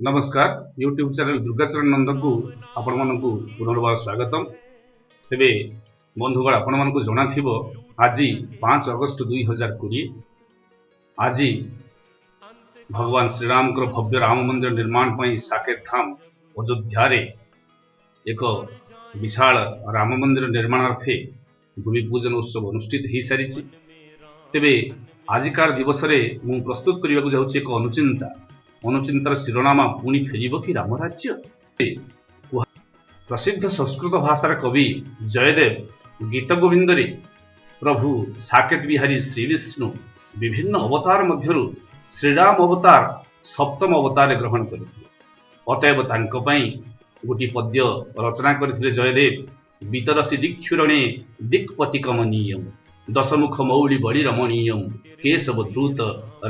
ନମସ୍କାର, YouTube channel Durgacharan ନନ୍ଦକୁ ଆପଣମାନଙ୍କୁ ପୁନର୍ବାର ସ୍ୱାଗତମ। ତେବେ ବନ୍ଧୁଗଣ, ଆପଣମାନଙ୍କୁ ଜଣାଥିବ ଆଜି 5 ଅଗଷ୍ଟ 2020। ଆଜି ଭଗବାନ ଶ୍ରୀରାମଙ୍କର ଭବ୍ୟ ରାମ ମନ୍ଦିର ନିର୍ମାଣ ପାଇଁ ସାକେତ ଧାମ ଅଯୋଧ୍ୟାରେ ଏକ ବିଶାଳ ରାମ ମନ୍ଦିର ନିର୍ମାଣାର୍ଥେ ଭୂମି ପୂଜନ ଉତ୍ସବ ଅନୁଷ୍ଠିତ ହୋଇସାରିଛି। ତେବେ ଆଜିକାର ଦିବସରେ ମୁଁ ପ୍ରସ୍ତୁତ କରିବାକୁ ଯାଉଛି ଏକ ଅନୁଚିନ୍ତା। ଅନୁଚିନ୍ତାର ଶିରୋନାମା, ପୁଣି ଫେରିବ କି ରାମରାଜ୍ୟ? ପ୍ରସିଦ୍ଧ ସଂସ୍କୃତ ଭାଷାର କବି ଜୟଦେବ ଗୀତ ଗୋବିନ୍ଦରେ ପ୍ରଭୁ ସାକେତ ବିହାରୀ ଶ୍ରୀ ବିଷ୍ଣୁ ବିଭିନ୍ନ ଅବତାର ମଧ୍ୟରୁ ଶ୍ରୀରାମ ଅବତାର ସପ୍ତମ ଅବତାରରେ ଗ୍ରହଣ କରିଥିଲେ। ଅତଏବ ତାଙ୍କ ପାଇଁ ଗୋଟିଏ ପଦ୍ୟ ରଚନା କରିଥିଲେ ଜୟଦେବ। ବିତରସି ଦିକ୍ଷୁରଣେ ଦିକ୍ପତି କମନୀୟମ, ଦଶମୁଖ ମୌଳି ବଳି ରମଣୀୟମ, କେଶବ ଧୃତ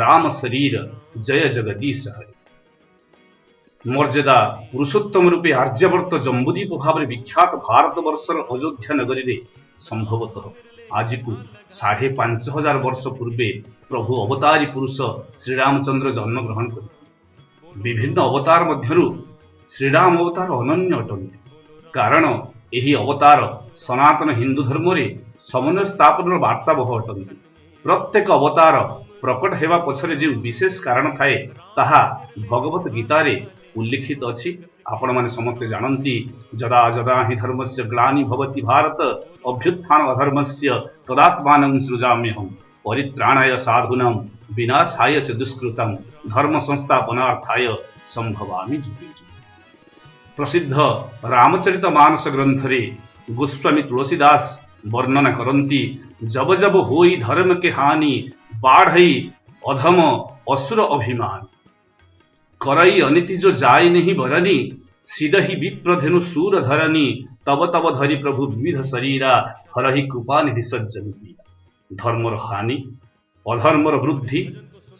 ରାମ ଶରୀର, ଜୟ ଜଗଦୀଶ ହରେ। ମର୍ଯ୍ୟାଦା ପୁରୁଷୋତ୍ତମ ରୂପେ ଆର୍ଯ୍ୟାବର୍ତ୍ତ ଜମ୍ବୁଦ୍ୱୀପ ଭାବରେ ବିଖ୍ୟାତ ଭାରତବର୍ଷର ଅଯୋଧ୍ୟା ନଗରୀରେ ସମ୍ଭବତଃ ଆଜିକୁ 5500 ବର୍ଷ ପୂର୍ବେ ପ୍ରଭୁ ଅବତାରୀ ପୁରୁଷ ଶ୍ରୀରାମଚନ୍ଦ୍ର ଜନ୍ମଗ୍ରହଣ କରିଥିଲେ। ବିଭିନ୍ନ ଅବତାର ମଧ୍ୟରୁ ଶ୍ରୀରାମ ଅବତାର ଅନନ୍ୟ ଅଟନ୍ତି, କାରଣ ଏହି ଅବତାର ସନାତନ ହିନ୍ଦୁ ଧର୍ମରେ ସମନ୍ୱୟ ସ୍ଥାପନର ବାର୍ତ୍ତାବହ ଅଟନ୍ତି। ପ୍ରତ୍ୟେକ ଅବତାର ପ୍ରକଟ ହେବା ପଛରେ ଯେଉଁ ବିଶେଷ କାରଣ ଥାଏ, ତାହା ଭଗବତ ଗୀତାରେ ଉଲ୍ଲିଖିତ ଅଛି। ଆପଣମାନେ ସମସ୍ତେ ଜାଣନ୍ତି, ଯଦା ଯଦା ହି ଧର୍ମସ୍ୟ ଗ୍ଲାନି ଭବତି ଭାରତ, ଅଭ୍ୟୁତ୍ଥାନ ଅଧର୍ମସ୍ୟ ତଦାତ୍ମାନଂ ସୃଜାମ୍ୟହಂ, ପରିତ୍ରାଣାୟ ସାଧୂନାಂ ବିନାଶାୟ ଚ ଦୁଷ୍କୃତାಂ, ଧର୍ମ ସଂସ୍ଥାପନାର୍ଥାୟ ସମ୍ଭବାମି ଯୁଗେ ଯୁଗେ। ପ୍ରସିଦ୍ଧ ରାମଚରିତ ମାନସ ଗ୍ରନ୍ଥରେ ଗୋସ୍ୱାମୀ ତୁଳସୀଦାସ ବର୍ଣ୍ଣନା କରନ୍ତି, ଜବ ଜବ ହୋଇ ଧର୍ମ କେ ହାନି, ବାଢ଼ଇ ଅଧମ ଅସୁର ଅଭିମାନ, କରଇ ଅନିତି ଯୋ ଯାଇ ନାହିଁ ବରନି, ସିଦହି ବିପ୍ରଧେନୁ ଶୂର ଧରନି, ତବ ତବ ଧରି ପ୍ରଭୁ ବିବିଧ ଶରୀରା, ହରହି କୃପାନିଧି ସଜ୍ଜନ ପୀରା। ଧର୍ମର ହାନି, ଅଧର୍ମର ବୃଦ୍ଧି,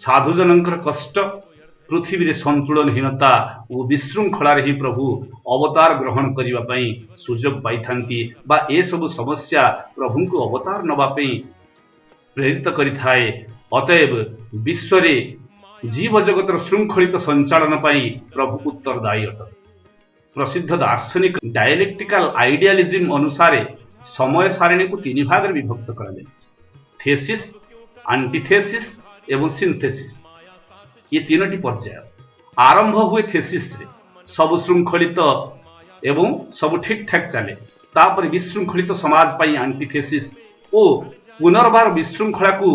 ସାଧୁଜନଙ୍କର କଷ୍ଟ, ପୃଥିବୀରେ ସନ୍ତୁଳନହୀନତା ଓ ବିଶୃଙ୍ଖଳାରେ ହିଁ ପ୍ରଭୁ ଅବତାର ଗ୍ରହଣ କରିବା ପାଇଁ ସୁଯୋଗ ପାଇଥାନ୍ତି ବା ଏସବୁ ସମସ୍ୟା ପ୍ରଭୁଙ୍କୁ ଅବତାର ନେବା ପାଇଁ ପ୍ରେରିତ କରିଥାଏ। ଅତଏବ ବିଶ୍ୱରେ ଜୀବ ଜଗତର ଶୃଙ୍ଖଳିତ ସଞ୍ଚାଳନ ପାଇଁ ପ୍ରଭୁ ଉତ୍ତରଦାୟୀ ଅଟନ୍ତି। ପ୍ରସିଦ୍ଧ ଦାର୍ଶନିକ ଡାଇଲେକ୍ଟିକାଲ ଆଇଡିଆଲିଜିମ୍ ଅନୁସାରେ ସମୟ ସାରିଣୀକୁ ତିନି ଭାଗରେ ବିଭକ୍ତ କରାଯାଇଛି, ଥେସିସ୍, ଆଣ୍ଟିଥେସିସ୍ ଏବଂ ସିନ୍ଥେସିସ୍। ଏ ତିନୋଟି ପର୍ଯ୍ୟାୟ। ଆରମ୍ଭ ହୁଏ ଥେସିସ୍ରେ, ସବୁ ଶୃଙ୍ଖଳିତ ଏବଂ ସବୁ ଠିକ୍ ଠାକ୍ ଚାଲେ। ତାପରେ ବିଶୃଙ୍ଖଳିତ ସମାଜ ପାଇଁ ଆଣ୍ଟିଥେସିସ୍ ଓ ପୁନର୍ବାର ବିଶୃଙ୍ଖଳାକୁ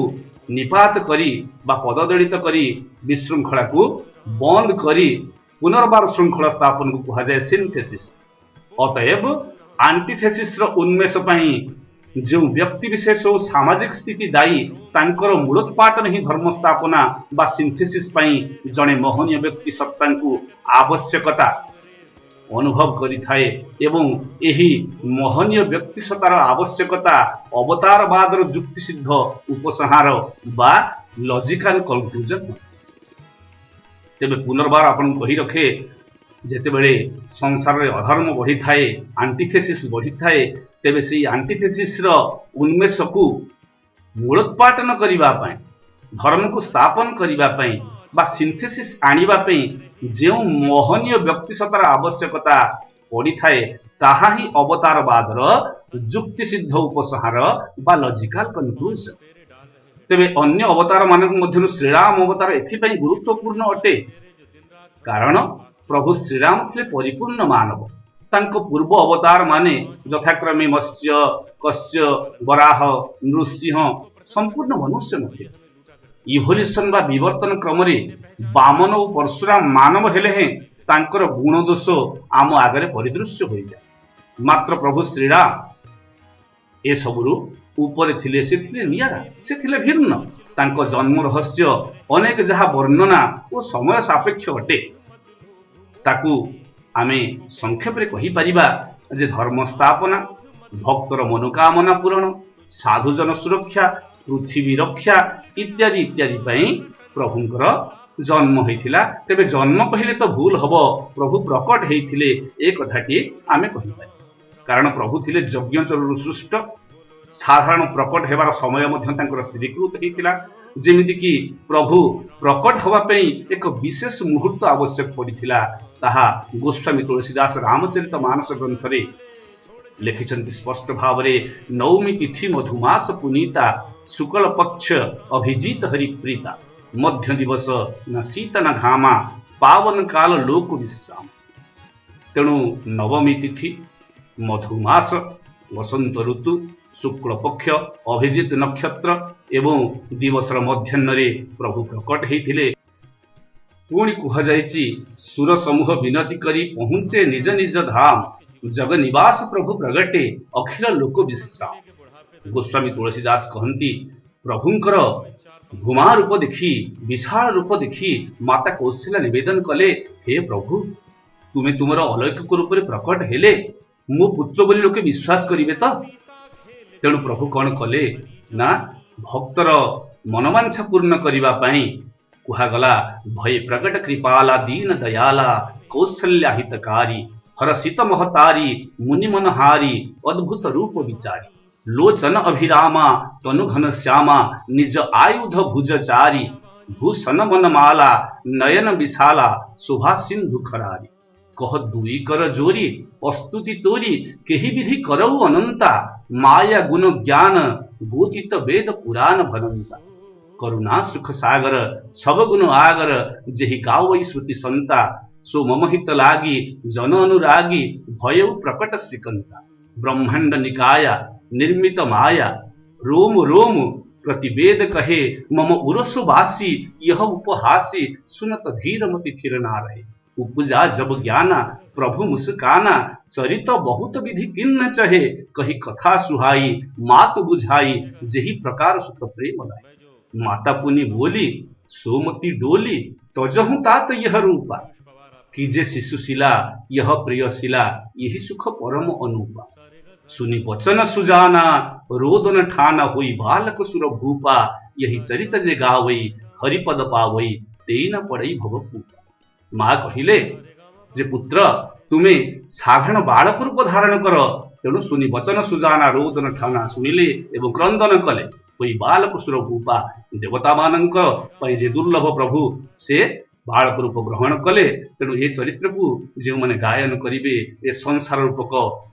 ନିପାତ କରି ବା ପଦଦଳିତ କରି, ବିଶୃଙ୍ଖଳାକୁ ବନ୍ଦ କରି ପୁନର୍ବାର ଶୃଙ୍ଖଳା ସ୍ଥାପନକୁ କୁହାଯାଏ ସିନ୍ଥେସିସ୍। ଅତଏବ ଆଣ୍ଟିଥେସିସ୍ର ଉନ୍ମେଷ ପାଇଁ ଯେଉଁ ବ୍ୟକ୍ତି ବିଶେଷ ଓ ସାମାଜିକ ସ୍ଥିତି ଦାୟୀ, ତାଙ୍କର ମୂଳୋତ୍ପାଟନ ହିଁ ଧର୍ମ ସ୍ଥାପନା ବା ସିନ୍ଥେସିସ୍ ପାଇଁ ଜଣେ ମହନୀୟ ବ୍ୟକ୍ତି ସତ୍ତାଙ୍କୁ ଆବଶ୍ୟକତା ଅନୁଭବ କରିଥାଏ ଏବଂ ଏହି ମହନୀୟ ବ୍ୟକ୍ତି ସତ୍ତାର ଆବଶ୍ୟକତା ଅବତାରବାଦର ଯୁକ୍ତିସିଦ୍ଧ ଉପସଂହାର ବା ଲଜିକାଲ କନକ୍ଲୁଜନ। ତେବେ ପୁନର୍ବାର ଆପଣଙ୍କୁ କହି ରଖେ, ଯେତେବେଳେ ସଂସାରରେ ଅଧର୍ମ ବଢ଼ିଥାଏ, ଆଣ୍ଟିଥେସିସ୍ ବଢ଼ିଥାଏ, ତେବେ ସେଇ ଆଣ୍ଟିଥେସିସ୍ର ଉନ୍ମେଷକୁ ମୂଳୋତ୍ପାଟନ କରିବା ପାଇଁ, ଧର୍ମକୁ ସ୍ଥାପନ କରିବା ପାଇଁ ବା ସିନ୍ଥେସିସ୍ ଆଣିବା ପାଇଁ ଯେଉଁ ମହନୀୟ ବ୍ୟକ୍ତି ସତ୍ତାର ଆବଶ୍ୟକତା ପଡ଼ିଥାଏ, ତାହା ହିଁ ଅବତାରବାଦର ଯୁକ୍ତିସିଦ୍ଧ ଉପସଂହାର ବା ଲଜିକାଲ କନକ୍ଲୁଜନ। ତେବେ ଅନ୍ୟ ଅବତାର ମାନଙ୍କ ମଧ୍ୟରୁ ଶ୍ରୀରାମ ଅବତାର ଏଥିପାଇଁ ଗୁରୁତ୍ୱପୂର୍ଣ୍ଣ ଅଟେ, କାରଣ ପ୍ରଭୁ ଶ୍ରୀରାମ ଥିଲେ ପରିପୂର୍ଣ୍ଣ ମାନବ। ତାଙ୍କ ପୂର୍ବ ଅବତାର ମାନେ ଯଥାକ୍ରମେ ମତ୍ସ୍ୟ, କତ୍ସ୍ୟ, ବରାହ, ନୃସିଂହ ସମ୍ପୂର୍ଣ୍ଣ ମନୁଷ୍ୟ ନଥିଲେ। ଇଭଲ୍ୟୁସନ ବା ବିବର୍ତ୍ତନ କ୍ରମରେ ବାମନ ଓ ପରଶୁରାମ ମାନବ ହେଲେ ହେଁ ତାଙ୍କର ଗୁଣ ଦୋଷ ଆମ ଆଗରେ ପରିଦୃଶ୍ୟ ହୋଇଯାଏ। ମାତ୍ର ପ୍ରଭୁ ଶ୍ରୀରାମ ଏସବୁରୁ ଉପରେ ଥିଲେ। ସେ ଥିଲେ ନିଆରା, ସେ ଥିଲେ ଭିନ୍ନ। ତାଙ୍କ ଜନ୍ମ ରହସ୍ୟ ଅନେକ, ଯାହା ବର୍ଣ୍ଣନା ଓ ସମୟ ସାପେକ୍ଷ ଅଟେ। ତାକୁ ଆମେ ସଂକ୍ଷେପରେ କହିପାରିବା ଯେ ଧର୍ମ ସ୍ଥାପନା, ଭକ୍ତର ମନୋକାମନା ପୂରଣ, ସାଧୁଜନ ସୁରକ୍ଷା, ପୃଥିବୀ ରକ୍ଷା ଇତ୍ୟାଦି ଇତ୍ୟାଦି ପାଇଁ ପ୍ରଭୁଙ୍କର ଜନ୍ମ ହେଇଥିଲା। ତେବେ ଜନ୍ମ କହିଲେ ତ ଭୁଲ ହବ, ପ୍ରଭୁ ପ୍ରକଟ ହେଇଥିଲେ ଏ କଥାଟି ଆମେ କହିପାରିବା, କାରଣ ପ୍ରଭୁ ଥିଲେ ଯଜ୍ଞଚରୁରୁ ସୃଷ୍ଟ। ସାଧାରଣ ପ୍ରକଟ ହେବାର ସମୟ ମଧ୍ୟ ତାଙ୍କର ସ୍ଥିରୀକୃତ ହେଇଥିଲା। ଯେମିତିକି ପ୍ରଭୁ ପ୍ରକଟ ହେବା ପାଇଁ ଏକ ବିଶେଷ ମୁହୂର୍ତ୍ତ ଆବଶ୍ୟକ ପଡ଼ିଥିଲା, ତାହା ଗୋସ୍ୱାମୀ ତୁଳସୀଦାସ ରାମଚରିତ ମାନସ ଗ୍ରନ୍ଥରେ ଲେଖିଛନ୍ତି ସ୍ପଷ୍ଟ ଭାବରେ। ନବମୀ ତିଥି ମଧୁମାସ ପୁନୀତା, ଶୁକ୍ଳ ପକ୍ଷ ଅଭିଜିତ ହରି ପ୍ରୀତା, ମଧ୍ୟ ଦିବସ ନା ଶୀତ ନା ଘାମା, ପାବନ କାଲ ଲୋକ ବିଶ୍ରାମ। ତେଣୁ ନବମୀ ତିଥି, ମଧୁମାସ, ବସନ୍ତ ଋତୁ, ଶୁକ୍ଳ ପକ୍ଷ, ଅଭିଜିତ ନକ୍ଷତ୍ର ଏବଂ ଦିବସର ମଧ୍ୟାହ୍ନରେ ପ୍ରଭୁ ପ୍ରକଟ ହେଇଥିଲେ। ପୁଣି କୁହାଯାଇଛି, ସୁର ସମୂହ ବିନତି କରି ପହଞ୍ଚେ ନିଜ ନିଜ ଧାମ, ଜଗନିବାସ ପ୍ରଭୁ ପ୍ରଗଟେ ଅଖିଳ ଲୋକ ବିଶ୍ରାମ। ଗୋସ୍ୱାମୀ ତୁଳସୀ ଦାସ କହନ୍ତି, ପ୍ରଭୁଙ୍କର ଭୂମା ରୂପ ଦେଖି, ବିଶାଳ ରୂପ ଦେଖି ମାତା କୌଶଲ୍ୟା ନିବେଦନ କଲେ, ହେ ପ୍ରଭୁ, ତୁମେ ତୁମର ଅଲୌକିକ ରୂପରେ ପ୍ରକଟ ହେଲେ ମୋ ପୁତ୍ର ବୋଲି ଲୋକେ ବିଶ୍ୱାସ କରିବେ ତ? ତେଣୁ ପ୍ରଭୁ କଣ କଲେ ନା, ଭକ୍ତର ମନୋବାଞ୍ଛା ପୂର୍ଣ୍ଣ କରିବା ପାଇଁ କୁହାଗଲା, ଭୟ ପ୍ରକଟ କୃପାଲା ଦୀନ ଦୟାଲା କୌଶଲ୍ୟା ହିତକାରୀ, ହରସିତ ମହତାରୀ ମୁନି ମନହାରୀ ଅଦ୍ଭୁତ ରୂପ ବିଚାରୀ, ଲୋଚନ ଅଭିରାମା ତନୁ ଘନ ଶ୍ୟାମା, ନିଜ ଆୟୁଧ ଭୁଜ ଚାରି, ଭୂଷଣ ମନମାଲା ନୟନ ବିଶାଲା ଶୋଭା ସିନ୍ଧୁ ଖରାରୀ। କହ ଦୁଇ କର ଜୋରି ଅସ୍ତୁତି ତୋରି କେହି ବିଧି କରଉ ଅନନ୍ତା, ମାୟା ଗୁଣ ଜ୍ଞାନ ଗୋତିତ ବେଦ ପୁରାଣ ଭନନ୍ତା। କରୁଣା ସୁଖ ସାଗର ସବ ଗୁଣ ଆଗର ଯେହି ଗାୱଇ ଶ୍ରୁତି ସନ୍ତା, ସୋ ମମ ହିତ ଲାଗି ଜନ ଅନୁରାଗୀ ଭୟଉ ପ୍ରକଟ ଶ୍ରୀକନ୍ତା। ବ୍ରହ୍ମାଣ୍ଡ ନିକାୟା ନିର୍ମିତ ମାୟା ରୋମ ରୋମ ପ୍ରତିବେଦ କହେ, ମମ ଉରସୁ ବାସି यह उपहासी सुनत धीर मति थिर ना रहे। उपजा जब ज्ञाना प्रभु मुस्काना, चरित बहुत विधि किन्न चहे, कही कथा सुहाई मात बुझाई जेहि प्रकार सुत प्रेम लाई। माता पुनि बोली सोमति डोली, तजहु तात यह रूपा, कि जे शिशुशिला यह प्रियशिला, यही सुख परम अनुपा। सुनि बचन सुजाना रोदन ठाना, हुई बालक सुर भूपा, यही चरित जे गावई हरिपद पावई, तेई न पड़ई भव कूपा। ମା କହିଲେ ଯେ ପୁତ୍ର, ତୁମେ ସାଧାରଣ ବାଳକ ରୂପ ଧାରଣ କର। ତେଣୁ ସୁନି ବଚନ ସୁଜାନା ରୋଦନ ଠାନା, ଶୁଣିଲେ ଏବଂ କ୍ରନ୍ଦନ କଲେ, ହୋଇ ବାଳକ ସୁର ଭୂପା, ଦେବତାମାନଙ୍କ ପାଇଁ ଯେ ଦୁର୍ଲଭ ପ୍ରଭୁ ସେ ବାଳକ ରୂପ ଗ୍ରହଣ କଲେ। ତେଣୁ ଏ ଚରିତ୍ରକୁ ଯେଉଁମାନେ ଗାୟନ କରିବେ, ଏ ସଂସାର ରୂପକ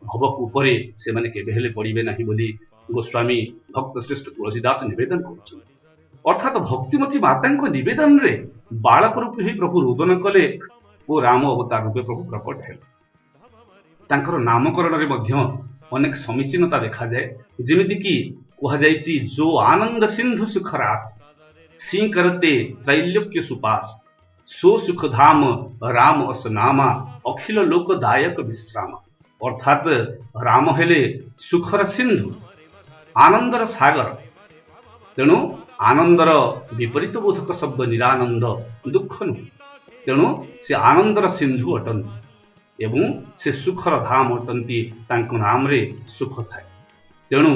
ଭବକୁ ଉପରେ ସେମାନେ କେବେ ହେଲେ ପଡ଼ିବେ ନାହିଁ ବୋଲି ଗୋସ୍ୱାମୀ ଭକ୍ତ ଶ୍ରେଷ୍ଠ ତୁଳସୀ ଦାସ ନିବେଦନ କରୁଛନ୍ତି। ଅର୍ଥାତ ଭକ୍ତିମତୀ ମାତାଙ୍କ ନିବେଦନରେ ବାଳକ ରୂପେ ହିଁ ପ୍ରଭୁ ରୋଦନ କଲେ ଓ ରାମ ଅବତାର ରୂପେ ପ୍ରଭୁ ପ୍ରକଟ ହେଲେ। ତାଙ୍କର ନାମକରଣରେ ମଧ୍ୟ ଅନେକ ସମୀଚୀନତା ଦେଖାଯାଏ। ଯେମିତିକି କୁହାଯାଇଛି, ଯୋ ଆନନ୍ଦ ସିନ୍ଧୁ ସୁଖ ରାସ, ସିଂ କରତେ ତ୍ରୈଲୋକ୍ୟ ସୁପାସ, ସୋ ସୁଖ ଧାମ ରାମ ଅସ ନାମା, ଅଖିଳ ଲୋକ ଦାୟକ ବିଶ୍ରାମ। ଅର୍ଥାତ ରାମ ହେଲେ ସୁଖର ସିନ୍ଧୁ, ଆନନ୍ଦର ସାଗର। ତେଣୁ ଆନନ୍ଦର ବିପରୀତ ବୋଧକ ଶବ୍ଦ ନିରାନନ୍ଦ, ଦୁଃଖ ନୁହେଁ। ତେଣୁ ସେ ଆନନ୍ଦର ସିନ୍ଧୁ ଅଟନ୍ତି ଏବଂ ସେ ସୁଖର ଧାମ ଅଟନ୍ତି। ତାଙ୍କ ନାମରେ ସୁଖ ଥାଏ। ତେଣୁ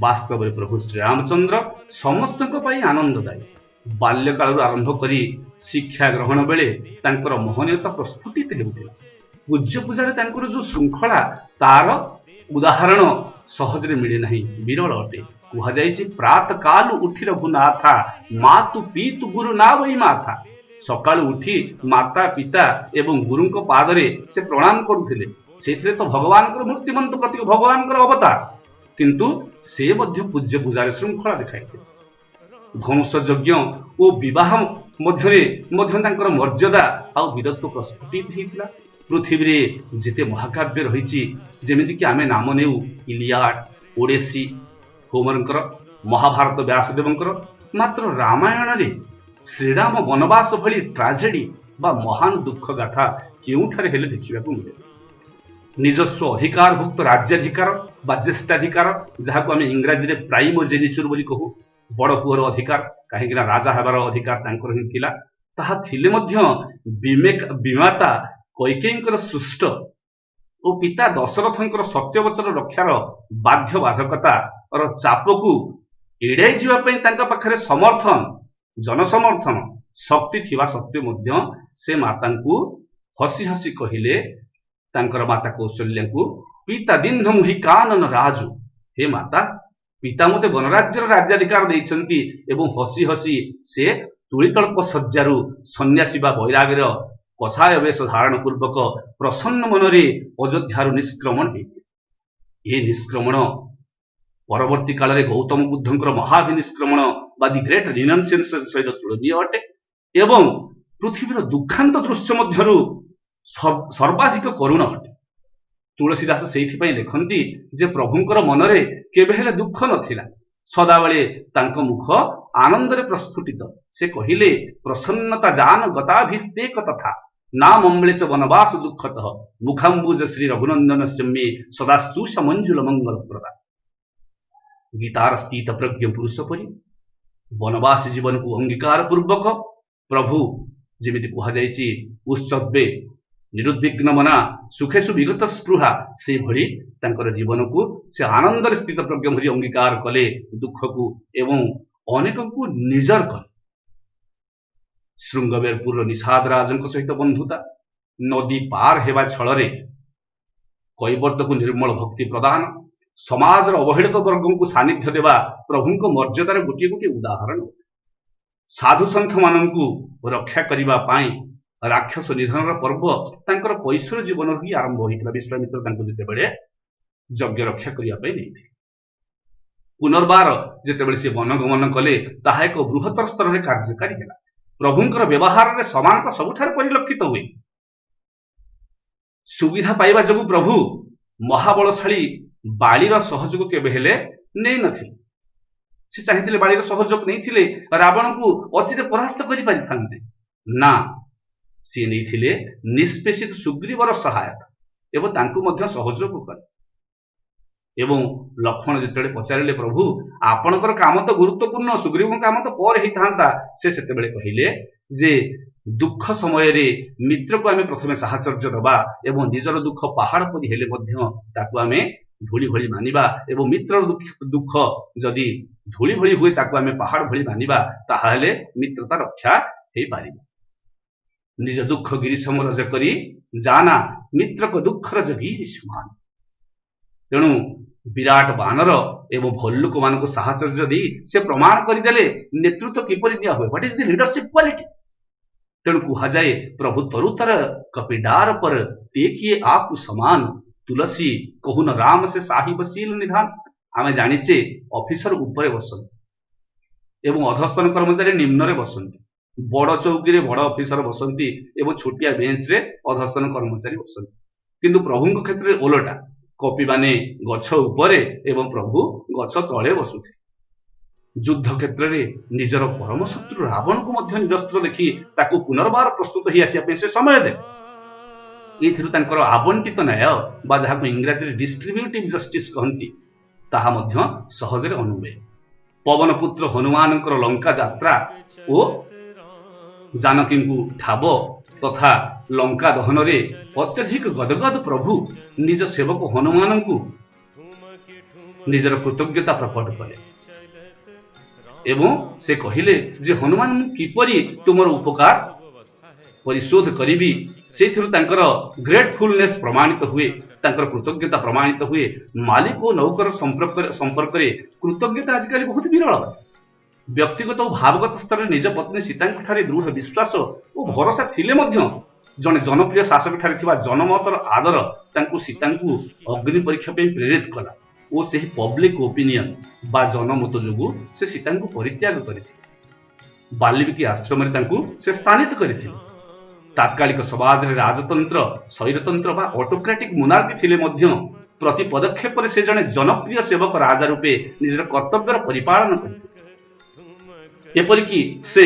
ବାସ୍ତବରେ ପ୍ରଭୁ ଶ୍ରୀରାମଚନ୍ଦ୍ର ସମସ୍ତଙ୍କ ପାଇଁ ଆନନ୍ଦଦାୟୀ। ବାଲ୍ୟକାଳରୁ ଆରମ୍ଭ କରି ଶିକ୍ଷା ଗ୍ରହଣ ବେଳେ ତାଙ୍କର ମହନୀୟତା ପ୍ରସ୍ଫୁଟିତ ହେଉଥିଲା। ପୂଜ୍ୟ ପୂଜାରେ ତାଙ୍କର ଯୋଉ ଶୃଙ୍ଖଳା, ତାର ଉଦାହରଣ ସହଜରେ ମିଳେ ନାହିଁ, ବିରଳ ଅଟେ। କୁହାଯାଇଛି, ପ୍ରାତ କାଲୁ ଉଠି ରଘୁନାଥା, ମାତୁ ପିତୁ ଗୁରୁ ନାବଇ ମାଥା। ସକାଳୁ ଉଠି ମାତା ପିତା ଏବଂ ଗୁରୁଙ୍କ ପାଦରେ ସେ ପ୍ରଣାମ କରୁଥିଲେ। ସେଥିରେ ତ ଭଗବାନଙ୍କର ମୂର୍ତ୍ତିମନ୍ତ ପ୍ରତୀକ, ଭଗବାନଙ୍କର ଅବତାର, କିନ୍ତୁ ସେ ମଧ୍ୟ ପୂଜ୍ୟ ପୂଜାରେ ଶୃଙ୍ଖଳା ଦେଖାଇଥିଲେ। ଧନୁଷ ଯଜ୍ଞ ଓ ବିବାହ ମଧ୍ୟରେ ମଧ୍ୟ ତାଙ୍କର ମର୍ଯ୍ୟାଦା ଆଉ ବୀରତ୍ୱ ପ୍ରସ୍ଫୁଟିତ ହେଇଥିଲା। ପୃଥିବୀରେ ଯେତେ ମହାକାବ୍ୟ ରହିଛି, ଯେମିତିକି ଆମେ ନାମ ନେଉ ଇଲିଆଡ, ଓଡେସି ହୋମରଙ୍କର, ମହାଭାରତ ବ୍ୟାସଦେବଙ୍କର, ମାତ୍ର ରାମାୟଣରେ ଶ୍ରୀରାମ ବନବାସ ଭଳି ଟ୍ରାଜେଡି ବା ମହାନ ଦୁଃଖ ଗାଥା କେଉଁଠାରେ ହେଲେ ଦେଖିବାକୁ ମିଳେ। ନିଜସ୍ୱ ଅଧିକାରଭୁକ୍ତ ରାଜ୍ୟାଧିକାର ବା ଜ୍ୟେଷ୍ଠାଧିକାର, ଯାହାକୁ ଆମେ ଇଂରାଜୀରେ ପ୍ରାଇମୋଜେନିଚର ବୋଲି କହୁ, ବଡ଼ ପୁଅର ଅଧିକାର, କାହିଁକିନା ରାଜା ହେବାର ଅଧିକାର ତାଙ୍କର ହିଁ ଥିଲା, ତାହା ଥିଲେ ମଧ୍ୟ ବିମାତା କୈକେୟୀଙ୍କର ସୃଷ୍ଟ ଓ ପିତା ଦଶରଥଙ୍କର ସତ୍ୟବଚନ ରକ୍ଷାର ବାଧ୍ୟବାଧକତାର ଚାପକୁ ଏଡ଼ାଇ ଯିବା ପାଇଁ ତାଙ୍କ ପାଖରେ ସମର୍ଥନ, ଜନସମର୍ଥନ ଶକ୍ତି ଥିବା ସତ୍ତ୍ୱେ ମଧ୍ୟ ସେ ମାତାଙ୍କୁ ହସି ହସି କହିଲେ, ତାଙ୍କର ମାତା କୌଶଲ୍ୟାଙ୍କୁ, ପିତା ଦିନ୍ଧ ମୁହି କାନନ ରାଜୁ, ହେ ମାତା, ପିତା ମୋତେ ବନରାଜ୍ୟର ରାଜ୍ୟାଧିକାର ଦେଇଛନ୍ତି ଏବଂ ହସି ହସି ସେ ତୁଳିତଳ୍ପ ଶଯ୍ୟାରୁ ସନ୍ନ୍ୟାସୀ ବା ବୈରାଗୀର କଷାୟ ବେଶ ଧାରଣ ପୂର୍ବକ ପ୍ରସନ୍ନ ମନରେ ଅଯୋଧ୍ୟାରୁ ନିଷ୍କ୍ରମଣ ହେଇଥିଲେ। ଏ ନିଷ୍କ୍ରମଣ ପରବର୍ତ୍ତୀ କାଳରେ ଗୌତମ ବୁଦ୍ଧଙ୍କର ମହାଭିନିଷ୍କ୍ରମଣ ବା ଦି ଗ୍ରେଟ୍ ରିନନ୍ସିଏସନ ସହିତ ତୁଳନୀୟ ଅଟେ ଏବଂ ପୃଥିବୀର ଦୁଃଖାନ୍ତ ଦୃଶ୍ୟ ମଧ୍ୟରୁ ସର୍ବାଧିକ କରୁଣ ଅଟେ। ତୁଳସୀ ଦାସ ସେଇଥିପାଇଁ ଲେଖନ୍ତି ଯେ ପ୍ରଭୁଙ୍କର ମନରେ କେବେ ହେଲେ ଦୁଃଖ ନଥିଲା, ସଦାବେଳେ ତାଙ୍କ ମୁଖ ଆନନ୍ଦରେ ପ୍ରସ୍ଫୁଟିତ। ସେ କହିଲେ, ପ୍ରସନ୍ନତା ଜାନ ଗତାଭିସ୍ତେକ ତଥା ନା ମମ୍ଳେଚ ବନବାସ ଦୁଃଖତଃ ମୁଖାମ୍ବୁଜ ଶ୍ରୀ ରଘୁନନ୍ଦନ ମେ ସଦାସ୍ତୁଷ ମଞ୍ଜୁଲ ମଙ୍ଗଳ ପ୍ରଦା। ଗୀତାର ସ୍ଥିତ ପ୍ରଜ୍ଞ ପୁରୁଷ ପରି ବନବାସୀ ଜୀବନକୁ ଅଙ୍ଗୀକାର ପୂର୍ବକ ପ୍ରଭୁ, ଯେମିତି କୁହାଯାଇଛି, ଉତ୍ସବେ ନିରୁଦ୍ବିଗ୍ନ ମନା ସୁଖେଷୁ ବିଗତ ସ୍ପୃହା, ସେଇଭଳି ତାଙ୍କର ଜୀବନକୁ ସେ ଆନନ୍ଦରେ ସ୍ଥିତ ପ୍ରଜ୍ଞ ଭଳି ଅଙ୍ଗୀକାର କଲେ ଦୁଃଖକୁ ଏବଂ ଅନେକଙ୍କୁ ନିଜର କଲେ। ଶୃଙ୍ଗବେରପୁରର ନିଷାଦ ରାଜଙ୍କ ସହିତ ବନ୍ଧୁତା, ନଦୀ ପାର ହେବା ଛଳରେ କୈବର୍ତ୍ତକୁ ନିର୍ମଳ ଭକ୍ତି ପ୍ରଦାନ, ସମାଜର ଅବହେଳିତ ବର୍ଗଙ୍କୁ ସାନ୍ନିଧ୍ୟ ଦେବା ପ୍ରଭୁଙ୍କ ମର୍ଯ୍ୟାଦାର ଗୋଟିଏ ଗୋଟିଏ ଉଦାହରଣ। ସାଧୁ ସନ୍ଥମାନଙ୍କୁ ରକ୍ଷା କରିବା ପାଇଁ ରାକ୍ଷସ ନିଧନର ପର୍ବ ତାଙ୍କର କୈଶୋର ଜୀବନରୁ ହିଁ ଆରମ୍ଭ ହୋଇଥିଲା, ବିଶ୍ୱାମିତ୍ର ତାଙ୍କୁ ଯେତେବେଳେ ଯଜ୍ଞ ରକ୍ଷା କରିବା ପାଇଁ ନେଇଥିଲେ। ପୁନର୍ବାର ଯେତେବେଳେ ସେ ବନଗମନ କଲେ, ତାହା ଏକ ବୃହତ୍ତର ସ୍ତରରେ କାର୍ଯ୍ୟକାରୀ ହେଲା। ପ୍ରଭୁଙ୍କର ବ୍ୟବହାରରେ ସମାନତା ସବୁଠାରେ ପରିଲକ୍ଷିତ ହୁଏ। ସୁବିଧା ପାଇବା ଯୋଗୁଁ ପ୍ରଭୁ ମହାବଳଶାଳୀ ବାଳିର ସହଯୋଗ କେବେ ହେଲେ ନେଇନଥିଲେ। ସେ ଚାହିଁଥିଲେ ବାଳିର ସହଯୋଗ ନେଇଥିଲେ ରାବଣକୁ ଅଚିରେ ପରାସ୍ତ କରିପାରିଥାନ୍ତେ ନା, ସିଏ ନେଇଥିଲେ ନିଷ୍ପେଷିତ ସୁଗ୍ରୀବର ସହାୟତା ଏବଂ ତାଙ୍କୁ ମଧ୍ୟ ସହଯୋଗ କଲେ। ଏବଂ ଲକ୍ଷ୍ମଣ ଯେତେବେଳେ ପଚାରିଲେ, ପ୍ରଭୁ ଆପଣଙ୍କର କାମ ତ ଗୁରୁତ୍ୱପୂର୍ଣ୍ଣ, ସୁଗ୍ରୀବଙ୍କ କାମ ତ ପରେ ହେଇଥାନ୍ତା, ସେ ସେତେବେଳେ କହିଲେ ଯେ ଦୁଃଖ ସମୟରେ ମିତ୍ରକୁ ଆମେ ପ୍ରଥମେ ସାହଚର୍ଯ୍ୟ ଦେବା ଏବଂ ନିଜର ଦୁଃଖ ପାହାଡ଼ ପରି ହେଲେ ମଧ୍ୟ ତାକୁ ଆମେ ଧୂଳି ଭଳି ମାନିବା ଏବଂ ମିତ୍ରର ଦୁଃଖ ଯଦି ଧୂଳି ଭଳି ହୁଏ ତାକୁ ଆମେ ପାହାଡ଼ ଭଳି ମାନିବା, ତାହାହେଲେ ମିତ୍ରତା ରକ୍ଷା ହେଇପାରିବ। ନିଜ ଦୁଃଖ ଗିରି ସମରଜ କରି ଜାନା ମିତ୍ରକ ଦୁଃଖର ଗିରି ସମାନ। ତେଣୁ ବିରାଟ ବାନର ଏବଂ ଭଲ୍ଲୁକମାନଙ୍କୁ ସାହଚର୍ଯ୍ୟ ଦେଇ ସେ ପ୍ରମାଣ କରିଦେଲେ ନେତୃତ୍ୱ କିପରି ଦିଆ ହୁଏ, what is the leadership quality। ତେଣୁ କୁହାଯାଏ, ପ୍ରଭୁ ତରୁତର କପିଡାର ପର ତେକିଏ ଆପୁ ସମାନ, ତୁଳସୀ କହୁନ ରାମ ସେ ସାହିବ ଶୀଲ ନିଧାନ। ଆମେ ଜାଣିଛେ ଅଫିସର ଉପରେ ବସନ୍ତି ଏବଂ ଅଧସ୍ତନ କର୍ମଚାରୀ ନିମ୍ନରେ ବସନ୍ତି। ବଡ଼ ଚୌକିରେ ବଡ଼ ଅଫିସର ବସନ୍ତି ଏବଂ ଛୋଟିଆ ବେଞ୍ଚରେ ଅଧସ୍ତନ କର୍ମଚାରୀ ବସନ୍ତି। କିନ୍ତୁ ପ୍ରଭୁଙ୍କ କ୍ଷେତ୍ରରେ ଓଲଟା, କପିମାନେ ଗଛ ଉପରେ ଏବଂ ପ୍ରଭୁ ଗଛ ତଳେ ବସୁଥିଲେ। ଯୁଦ୍ଧ କ୍ଷେତ୍ରରେ ନିଜର ପରମ ଶତ୍ରୁ ରାବଣକୁ ମଧ୍ୟ ନିରସ୍ତ୍ର ଦେଖି ତାକୁ ପୁନର୍ବାର ପ୍ରସ୍ତୁତ ହେଇ ଆସିବା ପାଇଁ ସେ ସମୟ ଦେଲେ। ଏଇଥିରୁ ତାଙ୍କର ଆବଣ୍ଟିତ ନ୍ୟାୟ ବା ଯାହାକୁ ଇଂରାଜୀରେ ଡିଷ୍ଟ୍ରିବ୍ୟୁଟିଭ ଜଷ୍ଟିସ କହନ୍ତି, ତାହା ମଧ୍ୟ ସହଜରେ ଅନୁମେୟ। ପବନ ପୁତ୍ର ହନୁମାନଙ୍କର ଲଙ୍କା ଯାତ୍ରା ଓ ଜାନକୀଙ୍କୁ ଠାବ ତଥା ଲଙ୍କା ଦହନରେ ଅତ୍ୟଧିକ ଗଦଗଦ ପ୍ରଭୁ ନିଜ ସେବକ ହନୁମାନଙ୍କୁ ନିଜର କୃତଜ୍ଞତା ପ୍ରକଟ କଲେ ଏବଂ ସେ କହିଲେ ଯେ ହନୁମାନ, ମୁଁ କିପରି ତୁମର ଉପକାର ପରିଶୋଧ କରିବି? ସେଇଥିରୁ ତାଙ୍କର ଗ୍ରେଟଫୁଲନେସ୍ ପ୍ରମାଣିତ ହୁଏ, ତାଙ୍କର କୃତଜ୍ଞତା ପ୍ରମାଣିତ ହୁଏ। ମାଲିକ ଓ ନୌକର ସମ୍ପର୍କରେ କୃତଜ୍ଞତା ଆଜିକାଲି ବହୁତ ବିରଳ। ବ୍ୟକ୍ତିଗତ ଓ ଭାବଗତ ସ୍ତରରେ ନିଜ ପତ୍ନୀ ସୀତାଙ୍କ ଠାରେ ଦୃଢ଼ ବିଶ୍ୱାସ ଓ ଭରସା ଥିଲେ ମଧ୍ୟ ଜଣେ ଜନପ୍ରିୟ ଶାସକ ଠାରେ ଥିବା ଜନମତର ଆଦର ତାଙ୍କୁ ସୀତାଙ୍କୁ ଅଗ୍ନି ପରୀକ୍ଷା ପାଇଁ ପ୍ରେରିତ କଲା ଓ ସେହି ପବ୍ଲିକ ଓପିନିଅନ ବା ଜନମତ ଯୋଗୁଁ ସେ ସୀତାଙ୍କୁ ପରିତ୍ୟାଗ କରିଥିଲେ। ବାଲ୍ମୀକି ଆଶ୍ରମରେ ତାଙ୍କୁ ସେ ସ୍ଥାନିତ କରିଥିଲେ। ତାତ୍କାଳିକ ସମାଜରେ ରାଜତନ୍ତ୍ର, ସ୍ୱୈରତନ୍ତ୍ର ବା ଅଟୋକ୍ରାଟିକ ମୋନାର୍କି ଥିଲେ ମଧ୍ୟ ପ୍ରତି ପଦକ୍ଷେପରେ ସେ ଜଣେ ଜନପ୍ରିୟ ସେବକ ରାଜା ରୂପେ ନିଜର କର୍ତ୍ତବ୍ୟର ପରିପାଳନ କରିଥିଲେ। ଏପରିକି ସେ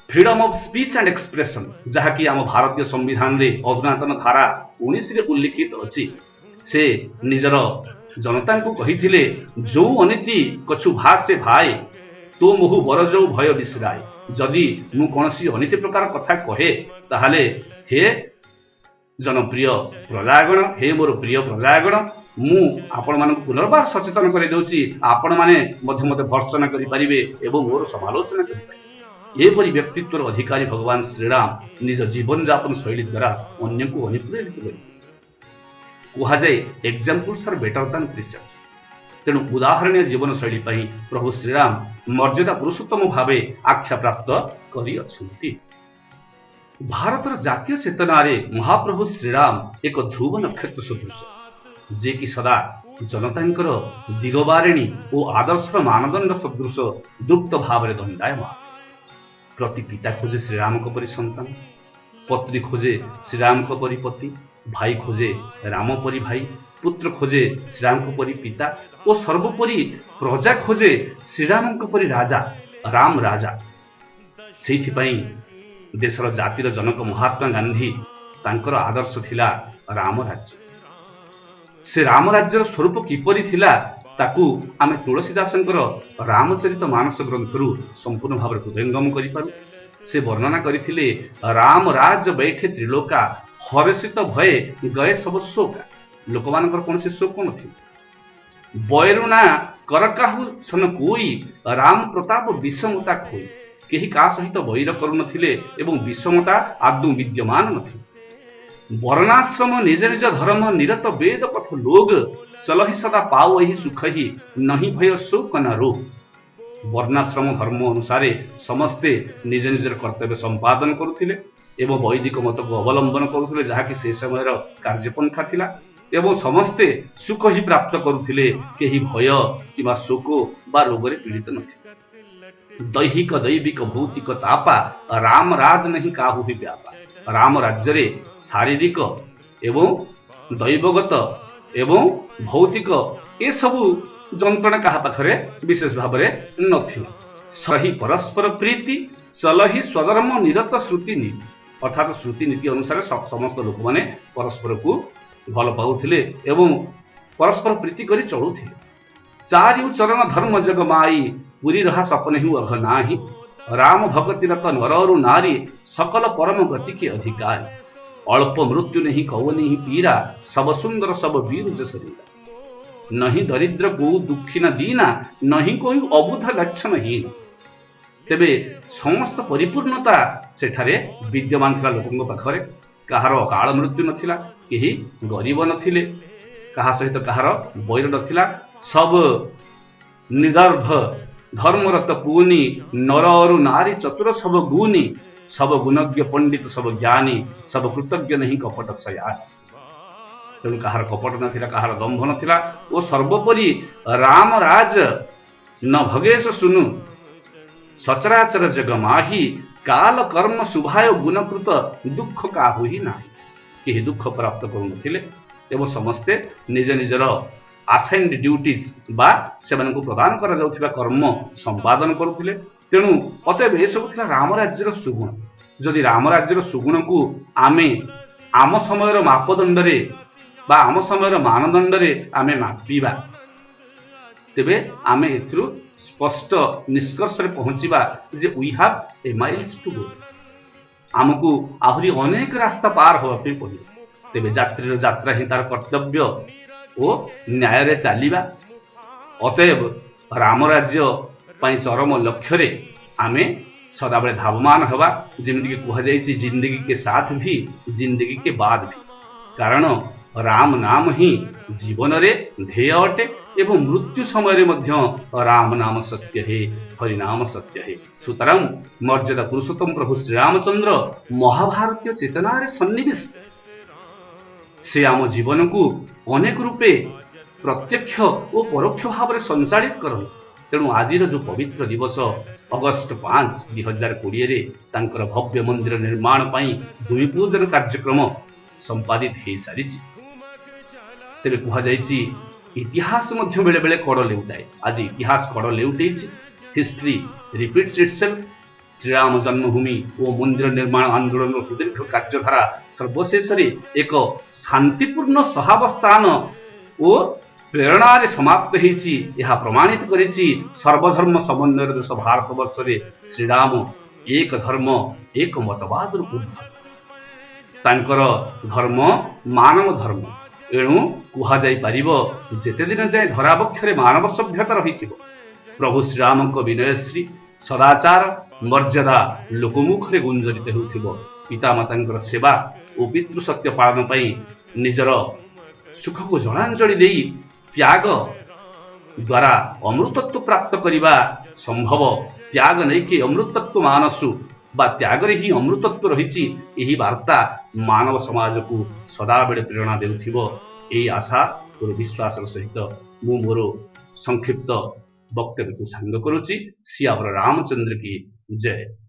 freedom of speech and expression, ଯାହାକି ଆମ ଭାରତୀୟ ସମ୍ବିଧାନରେ ଅଧୁନାତନ ଧାରା 19ରେ ଉଲ୍ଲିଖିତ ଅଛି, ସେ ନିଜର ଜନତାଙ୍କୁ କହିଥିଲେ, ଯୋଉ ଅନୀତି କଛୁ ଭାଷେ ଭାଇ, ତୋ ମୋହୁ ବର ଯୋଉ ଭୟ ବିଶ୍ରାଏ। ଯଦି ମୁଁ କୌଣସି ଅନୀତି ପ୍ରକାର କଥା କହେ, ତାହେଲେ ହେ ଜନପ୍ରିୟ ପ୍ରଜାଗଣ, ହେ ମୋର ପ୍ରିୟ ପ୍ରଜାଗଣ, ମୁଁ ଆପଣମାନଙ୍କୁ ପୁନର୍ବାର ସଚେତନ କରିଦେଉଛି, ଆପଣମାନେ ମଧ୍ୟ ମୋତେ ଭର୍ତ୍ସନା କରିପାରିବେ ଏବଂ ମୋର ସମାଲୋଚନା କରିପାରିବେ। ଏପରି ବ୍ୟକ୍ତିତ୍ୱର ଅଧିକାରୀ ଭଗବାନ ଶ୍ରୀରାମ ନିଜ ଜୀବନଯାପନ ଶୈଳୀ ଦ୍ୱାରା ଅନ୍ୟକୁ ଅନୁପ୍ରେରିତ କରିଥିଲେ। କୁହାଯାଏ, examples are better than precept। ତେଣୁ ଉଦାହରଣୀୟ ଜୀବନଶୈଳୀ ପାଇଁ ପ୍ରଭୁ ଶ୍ରୀରାମ ମର୍ଯ୍ୟାଦା ପୁରୁଷୋତ୍ତମ ଭାବେ ଆଖ୍ୟାପ୍ରାପ୍ତ କରିଅଛନ୍ତି। ଭାରତର ଜାତୀୟ ଚେତନାରେ ମହାପ୍ରଭୁ ଶ୍ରୀରାମ ଏକ ଧ୍ରୁବ ନକ୍ଷତ୍ର ସଦୃଶ, ଯିଏକି ସଦା ଜନତାଙ୍କର ଦିଗବାରେଣୀ ଓ ଆଦର୍ଶର ମାନଦଣ୍ଡ ସଦୃଶ ଦୃପ୍ତ ଭାବରେ ଦଣ୍ଡାୟମାନ। ପ୍ରତି ପିତା ଖୋଜେ ଶ୍ରୀରାମଙ୍କ ପରି ସନ୍ତାନ, ପତ୍ନୀ ଖୋଜେ ଶ୍ରୀରାମଙ୍କ ପରି ପତି, ଭାଇ ଖୋଜେ ରାମ ପରି ଭାଇ, ପୁତ୍ର ଖୋଜେ ଶ୍ରୀରାମଙ୍କ ପରି ପିତା ଓ ସର୍ବୋପରି ପ୍ରଜା ଖୋଜେ ଶ୍ରୀରାମଙ୍କ ପରି ରାଜା, ରାମ ରାଜା। ସେଇଥିପାଇଁ ଦେଶର ଜାତିର ଜନକ ମହାତ୍ମା ଗାନ୍ଧୀ, ତାଙ୍କର ଆଦର୍ଶ ଥିଲା ରାମ ରାଜ୍ୟ। ସେ ରାମ ରାଜ୍ୟର ସ୍ୱରୂପ କିପରି ଥିଲା, ତାକୁ ଆମେ ତୁଳସୀ ଦାସଙ୍କର ରାମଚରିତ ମାନସ ଗ୍ରନ୍ଥରୁ ସମ୍ପୂର୍ଣ୍ଣ ଭାବରେ ହୃଦୟଙ୍ଗମ କରିପାରୁ। ସେ ବର୍ଣ୍ଣନା କରିଥିଲେ, "ରାମ ରାଜ ବୈଠେ ତ୍ରିଲୋକା, ହରଷିତ ଭୟେ ଗୟେ ସବ ଶୋକା।" ଲୋକମାନଙ୍କର କୌଣସି ଶୋକ ନଥିଲା। "ବୈରୁ ନା କର କାହୁ ସନ କୋଇ, ରାମ ପ୍ରତାପ ବିଷମତା ଖୋଇ।" କେହି କାହା ସହିତ ବୈର କରୁନଥିଲେ ଏବଂ ବିଷମତା ଆଦୌ ବିଦ୍ୟମାନ ନଥିଲା। "ବର୍ଣ୍ଣାଶ୍ରମ ନିଜ ନିଜ ଧର୍ମ ନିରତ ବେଦ ପଥ ଲୋଗ, ଚଲହି ସଦା ପାଓ ଏହି ସୁଖ ହି ନହିଁ ଭୟ ଶୋକ ନ ରୋଗ।" ବର୍ଣ୍ଣାଶ୍ରମ ଧର୍ମ ଅନୁସାରେ ସମସ୍ତେ ନିଜ ନିଜର କର୍ତ୍ତବ୍ୟ ସମ୍ପାଦନ କରୁଥିଲେ ଏବଂ ବୈଦିକ ମତକୁ ଅବଲମ୍ବନ କରୁଥିଲେ, ଯାହାକି ସେ ସମୟର କାର୍ଯ୍ୟପନ୍ଥା ଥିଲା ଏବଂ ସମସ୍ତେ ସୁଖ ହିଁ ପ୍ରାପ୍ତ କରୁଥିଲେ। କେହି ଭୟ କିମ୍ବା ଶୋକ ବା ରୋଗରେ ପୀଡ଼ିତ ନଥିଲେ। "ଦୈହିକ ଦୈବିକ ଭୌତିକ ତାପା, ରାମ ରାଜ ନାହିଁ କାହୁ ହି ବ୍ୟାପା।" ରାମ ରାଜ୍ୟରେ ଶାରୀରିକ ଏବଂ ଦୈବଗତ ଏବଂ ଭୌତିକ ଏସବୁ ଯନ୍ତ୍ରଣା କାହା ପାଖରେ ବିଶେଷ ଭାବରେ ନଥିଲା। "ସହି ପରସ୍ପର ପ୍ରୀତି, ଚଲହି ସ୍ୱଧର୍ମ ନିରତ ଶ୍ରୁତି ନୀତି।" ଅର୍ଥାତ୍ ଶ୍ରୁତି ନୀତି ଅନୁସାରେ ସମସ୍ତ ଲୋକମାନେ ପରସ୍ପରକୁ ଭଲ ପାଉଥିଲେ ଏବଂ ପରସ୍ପର ପ୍ରୀତି କରି ଚଳୁଥିଲେ। "ଚାରିଉ ଚରଣ ଧର୍ମ ଜଗ ମାଇ, ପୁରୀ ରହା ସପନ ହିଁ ଅଘ ନାହିଁ। ରାମ ଭଗତି ରତ ନରରୁ ନାରୀ, ସକଲ ପରମ ଗତି କେ ଅଧିକାରୀ। ଅଳ୍ପ ମୃତ୍ୟୁ ନାହିଁ କଉନି ହିଁ ପୀରା, ସବ ସୁନ୍ଦର ସବ ବୀର ଯଶ ଲୀଳା। ନହିଁ ଦରିଦ୍ର କୋଉ ଦୁଃଖୀ ନା ଦୀନା, ନହିଁ କୋଇ ଅବୁଧ ଲକ୍ଷଣ ହୀନ।" ତେବେ ସମସ୍ତ ପରିପୂର୍ଣ୍ଣତା ସେଠାରେ ବିଦ୍ୟମାନ ଥିଲା ଲୋକଙ୍କ ପାଖରେ। କାହାର ଅକାଳ ମୃତ୍ୟୁ ନଥିଲା, କେହି ଗରିବ ନଥିଲେ, କାହା ସହିତ କାହାର ବୈର ନଥିଲା। "ସବ ନିଦର୍ଭ ଧର୍ମରତ ପୁନି, ନର ଅରୁ ନାରୀ ଚତୁର ସବ ଗୁନି। ସବ ଗୁଣଜ୍ଞ ପଣ୍ଡିତ ସବ ଜ୍ଞାନୀ, ସବ କୃତଜ୍ଞ ନାହିଁ କପଟ ସୟାନୀ।" ତେଣୁ କାହାର କପଟ ନଥିଲା, କାହାର ଦମ୍ଭ ନଥିଲା ଓ ସର୍ବୋପରି "ରାମ ରାଜ ନ ଭଗେଶ ସୁନୁ, ସଚରାଚର ଜଗ ମାହି। କାଲ କର୍ମ ଶୁଭାୟ ଗୁଣକୃତ, ଦୁଃଖ କାହୁ ହିଁ ନାହିଁ।" କେହି ଦୁଃଖ ପ୍ରାପ୍ତ କରୁନଥିଲେ ଏବଂ ସମସ୍ତେ ନିଜ ନିଜର ଆସାଇନ୍ଡ ଡ୍ୟୁଟିଜ୍ ବା ସେମାନଙ୍କୁ ପ୍ରଦାନ କରାଯାଉଥିବା କର୍ମ ସମ୍ପାଦନ କରୁଥିଲେ। ତେଣୁ ଅତଏବ ଏସବୁ ଥିଲା ରାମରାଜ୍ୟର ସୁଗୁଣ। ଯଦି ରାମରାଜ୍ୟର ସୁଗୁଣକୁ ଆମେ ଆମ ସମୟର ମାପଦଣ୍ଡରେ ବା ଆମ ସମୟର ମାନଦଣ୍ଡରେ ଆମେ ମାପିବା, ତେବେ ଆମେ ଏଥିରୁ ସ୍ପଷ୍ଟ ନିଷ୍କର୍ଷରେ ପହଞ୍ଚିବା ଯେ we have a miles to go। ଆମକୁ ଆହୁରି ଅନେକ ରାସ୍ତା ପାର ହେବା ପାଇଁ ପଡ଼ିବ। ତେବେ ଯାତ୍ରୀର ଯାତ୍ରା ହିଁ ତାର କର୍ତ୍ତବ୍ୟ ଓ ନ୍ୟାୟରେ ଚାଲିବା। ଅତଏବ ରାମରାଜ୍ୟ ପାଇଁ ଚରମ ଲକ୍ଷ୍ୟରେ ଆମେ ସଦାବେଳେ ଧାବମାନ ହେବା, ଯେମିତିକି କୁହାଯାଇଛି, "जिंदगी के साथ भी, जिंदगी के बाद भी।" କାରଣ ରାମ ନାମ ହିଁ ଜୀବନରେ ଧ୍ୟେୟ ଅଟେ ଏବଂ ମୃତ୍ୟୁ ସମୟରେ ମଧ୍ୟ राम नाम सत्य है, हरि नाम सत्य है। ସୁତରାଂ ମର୍ଯ୍ୟାଦା ପୁରୁଷୋତ୍ତମ ପ୍ରଭୁ ଶ୍ରୀରାମଚନ୍ଦ୍ର ମହାଭାରତୀୟ ଚେତନାରେ ସନ୍ନିବିଷ୍ଟ। ସେ ଆମ ଜୀବନକୁ ଅନେକ ରୂପେ ପ୍ରତ୍ୟକ୍ଷ ଓ ପରୋକ୍ଷ ଭାବରେ ସଞ୍ଚାଳିତ କରନ୍ତି। ତେଣୁ ଆଜିର ଯେଉଁ ପବିତ୍ର ଦିବସ ଅଗଷ୍ଟ 5, 2020ରେ ତାଙ୍କର ଭବ୍ୟ ମନ୍ଦିର ନିର୍ମାଣ ପାଇଁ ଭୂମି ପୂଜନ କାର୍ଯ୍ୟକ୍ରମ ସମ୍ପାଦିତ ହେଇସାରିଛି। ତେବେ କୁହାଯାଇଛି, ଇତିହାସ ମଧ୍ୟ ବେଳେ ବେଳେ କଡ଼ ଲେଉଟାଏ। ଆଜି ଇତିହାସ କଡ଼ ଲେଉଟେଇଛି। History repeats itself। Shriram ଜନ୍ମଭୂମି ଓ ମନ୍ଦିର ନିର୍ମାଣ ଆନ୍ଦୋଳନର ସୁଦୀର୍ଘ କାର୍ଯ୍ୟଧାରା ସର୍ବଶେଷରେ ଏକ ଶାନ୍ତିପୂର୍ଣ୍ଣ ସହାବସ୍ଥାନ ଓ ପ୍ରେରଣାରେ ସମାପ୍ତ ହେଇଛି। ଏହା ପ୍ରମାଣିତ କରିଛି, ସର୍ବଧର୍ମ ସମନ୍ୱୟର ଦେଶ ଭାରତବର୍ଷରେ ଶ୍ରୀରାମ ଏକ ଧର୍ମ, ଏକ ମତବାଦରୁ ଉର୍ଦ୍ଧ୍ୱ। ତାଙ୍କର ଧର୍ମ ମାନବ ଧର୍ମ। ଏଣୁ କୁହାଯାଇପାରିବ, ଯେତେ ଦିନ ଯାଏଁ ଧରାବକ୍ଷରେ ମାନବ ସଭ୍ୟତା ରହିଥିବ, ପ୍ରଭୁ ଶ୍ରୀରାମଙ୍କ ବିନୟଶ୍ରୀ, ସଦାଚାର, ମର୍ଯ୍ୟାଦା ଲୋକମୁଖରେ ଗୁଞ୍ଜରିତ ହେଉଥିବ। ପିତାମାତାଙ୍କର ସେବା ଓ ପିତୃସତ୍ୟ ପାଳନ ପାଇଁ ନିଜର ସୁଖକୁ ଜଳାଞ୍ଜଳି ଦେଇ ତ୍ୟାଗ ଦ୍ୱାରା ଅମୃତତ୍ୱ ପ୍ରାପ୍ତ କରିବା ସମ୍ଭବ। ତ୍ୟାଗ ନେଇକି ଅମୃତତ୍ୱ ମାନସୁ ବା ତ୍ୟାଗରେ ହିଁ ଅମୃତତ୍ୱ ରହିଛି, ଏହି ବାର୍ତ୍ତା ମାନବ ସମାଜକୁ ସଦାବେଳେ ପ୍ରେରଣା ଦେଉଥିବ, ଏହି ଆଶା ଓ ବିଶ୍ୱାସର ସହିତ ମୁଁ ମୋର ସଂକ୍ଷିପ୍ତ ବକ୍ତବ୍ୟକୁ ସାଙ୍ଗ କରୁଛି। ସିଆବର ରାମଚନ୍ଦ୍ର କି ଜୟ।